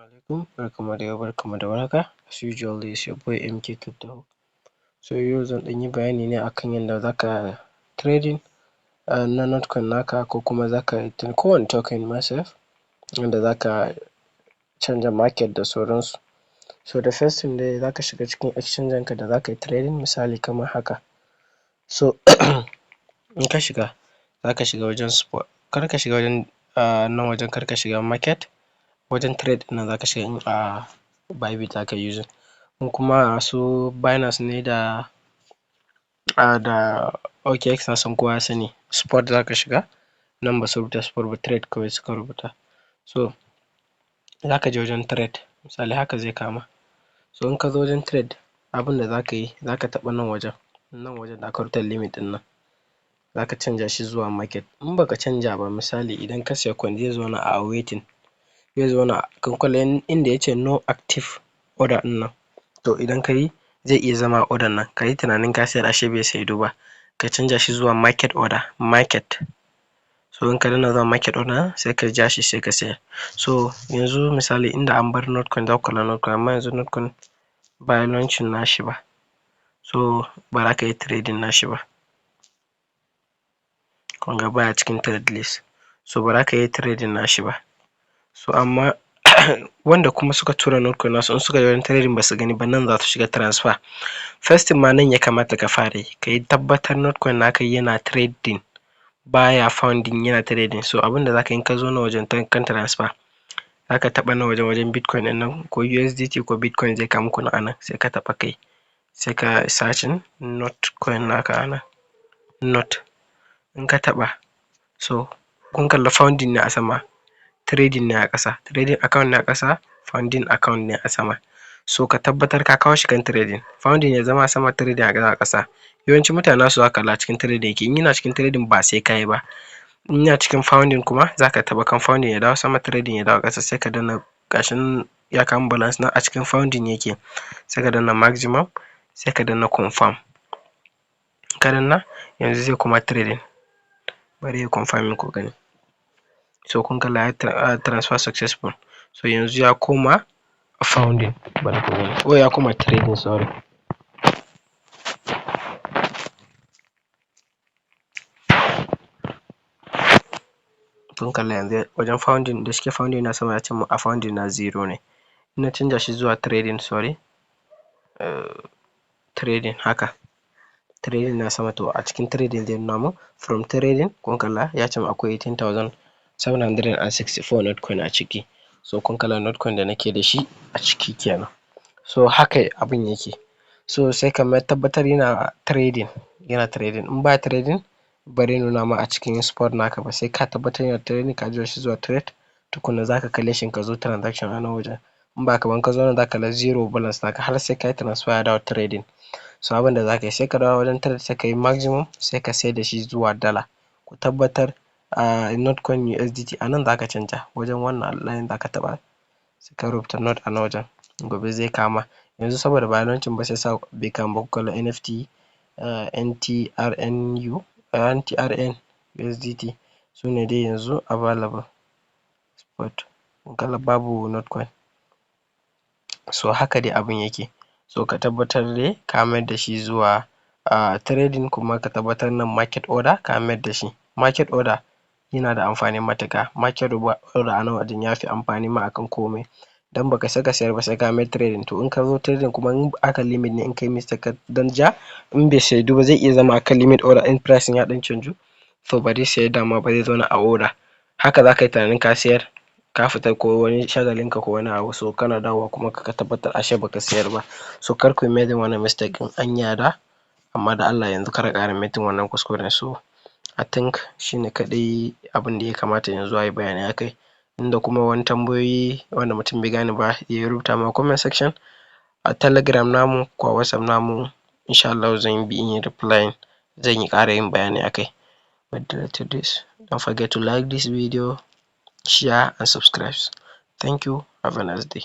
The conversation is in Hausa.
Alaikum, barkanmu da yau, barkanmu da warhaka. As usual, it's your boy MK Crypto. So yau zan ɗan yi bayani ne akan yanda zaka trading na Notcoin naka, ko kuma zaka yi kowane token ma sef, yanda zaka canja market da sauransu. So the first thing dai, zaka shiga cikin exchanger ka da zaka yi trading, misali kamar haka. So in ka shiga, zaka shiga wajen spot, kar ka shiga wajen nan wajen, kar ka shiga market, wajen trade ɗin nan zaka shiga in a Bybit zaka yi using. In kuma a su Binance ne da OKX, na san kowa ya sani, spot zaka shiga. Nan basu rubuta spot ba, trade kawai suka rubuta. So zaka je wajen trade, misali haka zai kama. So in ka zo wajen trade, abunda zaka yi, zaka taɓa nan wajen, nan wajen da aka rubuta limit ɗin nan, zaka canja shi zuwa market. In baka canja ba, misali idan ka siya coin, zai zauna a waiting, zai zauna. Kun kalla inda yace no active order ɗin nan? To idan kayi, zai iya zama order nan, kayi tunanin ka sayar, ashe bai saidu ba. Ka canja shi zuwa market order, market. So in ka danna zuwa market order, sai ka ja shi, sai ka sayar. So yanzu misali inda an bar Notcoin, zaku kalla Notcoin, amma yanzu Notcoin ba ayi launching nashi ba, so ba za ka iya trading nashi ba. Kun ga baya cikin trade list, so ba za ka iya trading nashi ba. So amma wanda kuma suka tura Notcoin nasu, in suka yi wajen trading basu gani ba, nan za su shiga transfer. First thing ma, nan ya kamata ka fara yi, ka yi tabbatar Notcoin naka yana trading, baya funding, yana trading. So abunda zaka yi, in ka zo nan wajen kan transfer, zaka taɓa nan wajen, wajen Bitcoin ɗin nan, ko USDT ko Bitcoin, zai kawo muku nan a nan. Sai ka taɓa kai, sai ka searching Notcoin naka a nan, not. In ka taɓa, so kun kalla funding ne a sama, trading ne a ƙasa, trading account ne a ƙasa, funding account ne a sama. So ka tabbatar ka kawo shi kan trading, funding ya zama a sama, trading ya zama a ƙasa. Yawancin mutane nasu zaka kalla cikin trading yake. In yana cikin trading, ba sai ka yi ba. In yana cikin funding kuma, zaka taɓa kan funding ya dawo sama, trading ya dawo ƙasa. Sai ka danna, gashi nan ya kama balance na a cikin funding yake, sai ka danna maximum, sai ka danna confirm. Ka danna, yanzu zai koma trading. Bari yayi confirming ku gani. So kun kalla, ya transfer successful. So yanzu ya koma funding, bari ku gani. Oh, ya koma trading, sorry. Kun kalla yanzu wajen funding, da shike funding na sama, ya ce mun a funding na zero ne. In na canja shi zuwa trading, sorry, trading haka, trading na sama, to a cikin trading zai nuna mun. From trading, kun kalla ya ce mun akwai 18,764 Notcoin a ciki. So kun kalla Notcoin da nake da shi a ciki kenan. So haka abun yake. So sai ka tabbatar yana trading, yana trading. In baya trading, ba zai nuna ma a cikin spot naka ba. Sai ka tabbatar yana trading, ka juya shi zuwa trade tukunna zaka kalle shi in ka zo transaction a nan wajen. In ba haka ba, in ka zo nan, zaka kalla zero balance naka har sai kayi transfer ya dawo trading. So abunda zaka yi, sai ka dawo wajen trade, sai ka yi maximum, sai ka saida shi zuwa dala. Ku tabbatar Notcoin USDT a nan zaka canja, wajen wannan line zaka taɓa, sai ka rubuta not a nan wajen, gobe zai kama. Yanzu saboda ba ayi launching ba, sai sa bai kama ba. Ku kalla NFT, NTRNU, NTRN USDT, sune dai yanzu available spot. Kun kalla babu Notcoin. So haka dai abun yake. So ka tabbatar dai ka mayar da shi zuwa trading, kuma ka tabbatar nan market order ka mayar da shi. Market order yana da amfani matuƙa. Market order a nan wajen ya fi amfani ma akan komai, dan baka isa ka sayar ba sai ka mai trading. To in ka zo trading kuma, in aka limit ne, in kai mistake ka dan ja, in bai saidu ba, zai iya zama akan limit order. In price ya ɗan canju, to ba zai sayar dama ba, zai zauna a order. Haka zaka yi tunanin ka sayar, ka fita ko wani shagalin ka ko wani abu, so kana dawowa kuma ka tabbatar ashe baka sayar ba. So kar kuyi making wannan mistake ɗin. An yarda, amma da Allah yanzu kar a ƙara making wannan kuskuren. So I think shine kaɗai abunda ya kamata yanzu ayi bayani akai. Inda kuma wani tambayoyi wanda mutum bai gane ba, ya rubuta mana comment section a Telegram namu ko a WhatsApp namu. Insha Allahu zan bi in yi replying, zan yi ƙara yin bayani akai. But to this, don't forget to like this video, share and subscribe. Thank you, have a nice day.